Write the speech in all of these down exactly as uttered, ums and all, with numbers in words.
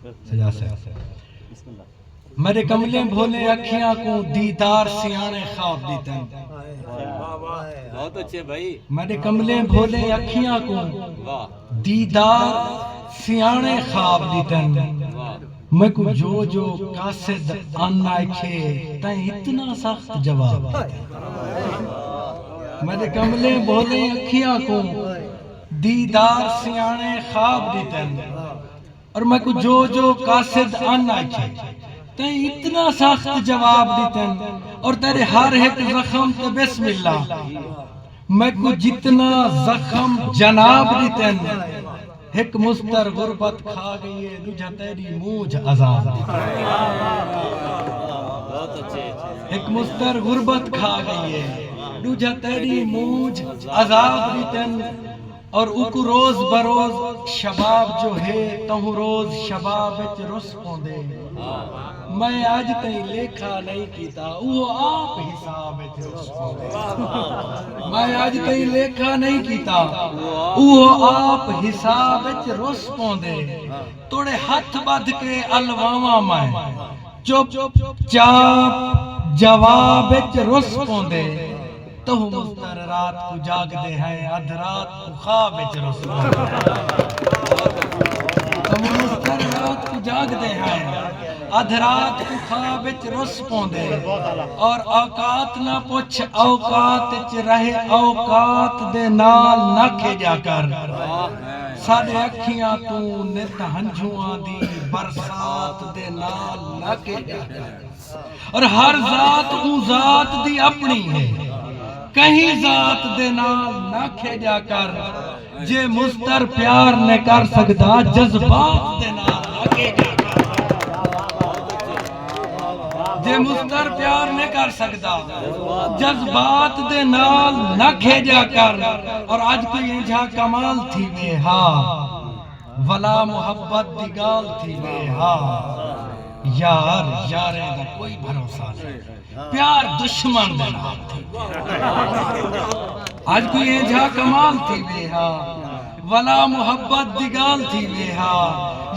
سجا صاحب۔ میݙے کملیں بھولیں اکھیاں کوں دیدار سیاݨے خواب ݙتن۔ بہت اچھے بھائی۔ میݙے کملیں بھولیں اکھیاں کوں واہ دیدار سیاݨے خواب ݙتن۔ واہ میکوں جو جو قاصد ان آکھے، تیں اتنا سخت جواب ݙتن۔ میݙے کملیں بھولیں اکھیاں کوں دیدار سیاݨے خواب ݙتن۔ اور میکوں جو جو قاصد ان آکھے، تیں اتنا سخت جواب ݙتن۔ اور تیݙے ہر ہک زخم تے بسم اللہ۔ میکوں جتنا زخم جناب ݙتن، ہک مستر غربت کھا ڳئی ہے، ݙوجھا تیݙی مونجھ عذاب ݙتن۔ بہت اچھے۔ ہک مستر غربت کھا ڳئی ہے، ݙوجھا تیݙی مونجھ عذاب ݙتن۔ اور اوکوں روز بروز شباب جو ہے، تہوں روز شباب وچ رس پوندے۔ میں اڄ تئیں لیکھا نہیں کیتا، اوہو آپ حساب وچ رس پوندے۔ میں اڄ تئیں لیکھا نہیں کیتا، اوہو آپ حساب وچ رس پوندے۔ توڑے ہتھ ٻدھ کے الواواں میں، چپ چاپ جواب وچ رس پوندے۔ تہوں مستر رات کوں جاڳدے ہیں، ادھ رات کوں خواب وچ رس پوندے۔ تہوں مستر رات کوں جاڳدے ہیں، ادھ رات کوں خواب وچ رس پوندے۔ اور اوقات نہ پچھ، اوقات وچ رہ، اوقات دے نال نہ کھیݙیا کر۔ ساݙے اکھیاں توں نت ہنجھواں دی برسات دے نال نہ کھیݙیا کر۔ اور ہر ذات اوں ذات دی اپݨی ہے، کہیں ذات دے نال نہ کھیݙیا کر۔ جے مستر پیار نہ کر سڳدا، جذبات دے نال نہ کھیݙیا کر۔ جے مستر پیار نہ کر سڳدا، جذبات دے نال نہ کھیݙیا کر۔ اور اڄ کوئی اینجھا کمال تھیوے ہا، ولا محبت دی ڳالھ تھیوے ہا، یار یاریں دا کوئی بھروسہ نہیں، پیار دشمن دے نال تھیوے۔ اڄ کوئی اینجھا کمال تھیوے ہا، ولا محبت دی ڳالھ تھیوے ہا،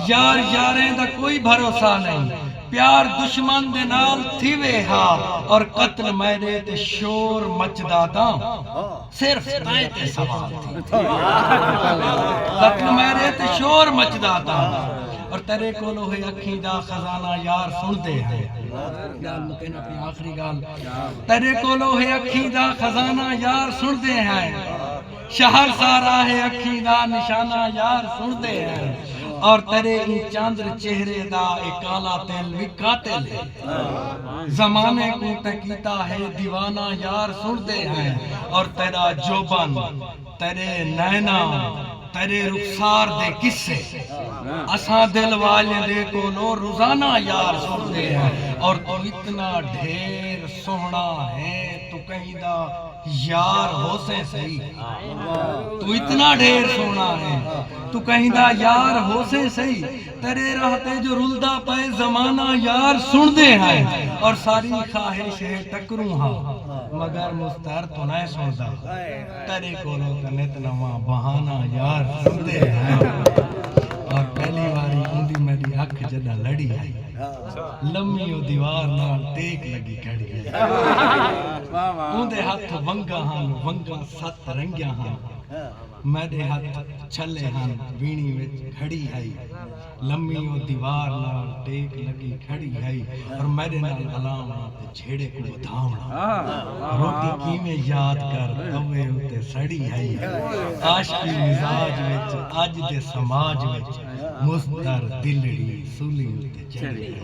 یار یاریں دا کوئی بھروسہ نہیں، پیار دشمن دے نال تھیوے ہا۔ اور قتل میݙے تے شور مچدا تاں صرف تیں تے سوال تھی۔ قتل میݙے تے شور مچدا تاں۔ اور تیݙے کولو ہے اکھیں دا خزانہ یار سݨدے ہیں۔ ڳالھ مکے نہ پئی، آخری ڳالھ۔ تیݙے کولو ہے اکھیں دا خزانہ یار سݨدے ہیں۔ شہر سارا ہے اکھیں دا نشانہ یار سݨدے ہیں۔ اور تیݙے ایں چاندر چہرے دا اے کالا تل وی قاتل ہے۔ زمانے کوں تیں کیتا ہے دیوانہ یار سݨدے ہیں۔ اور تیݙا جوبن، تیݙے نیناں، تیݙے رخسار دے قصے اساں دل والیں دے کولوں روزانہ یار سݨدے ہیں۔ اور توں اتنا ڈھیر سوہݨا ہے، توں کہیں دا یار ہوسیں سہی۔ توں اتنا ڈھیر سوہݨا ہے، توں کہیں دا یار ہوسیں سہی۔ تیݙے راہ تے جو رلدا پئے زمانہ یار سݨدے ہیں۔ اور ساری خواہش ہے ٹکروں ہاں، مگر مستر توں نہ سݨدا۔ تیݙے کولوں تے نت نواں بہانہ یار سݨدے ہیں۔ اور پہلی واری اوندی میݙی اکھ جݙاں لڑی ہئی، لمی او دیوار نال ٹیک لڳی کھڑی ہئی۔ اوندے ہتھ ونگاں ہن، ونگاں ست رنگیاں ہن۔ میݙے ہتھ چھلے ہن، ویݨی وچ گھڑی ہئی۔ لمی او دیوار نال ٹیک لڳی کھڑی ہئی۔ اور میݙے نال الاوݨا تے جھیڑے کوں ودھاوݨا۔ روٹی کیویں یاد کر توے اتے سڑی ہئی۔ عاشقی مزاج وچ اڄ دے سماج وچ مستر دلڑی سولی اتے چڑھی ہئی۔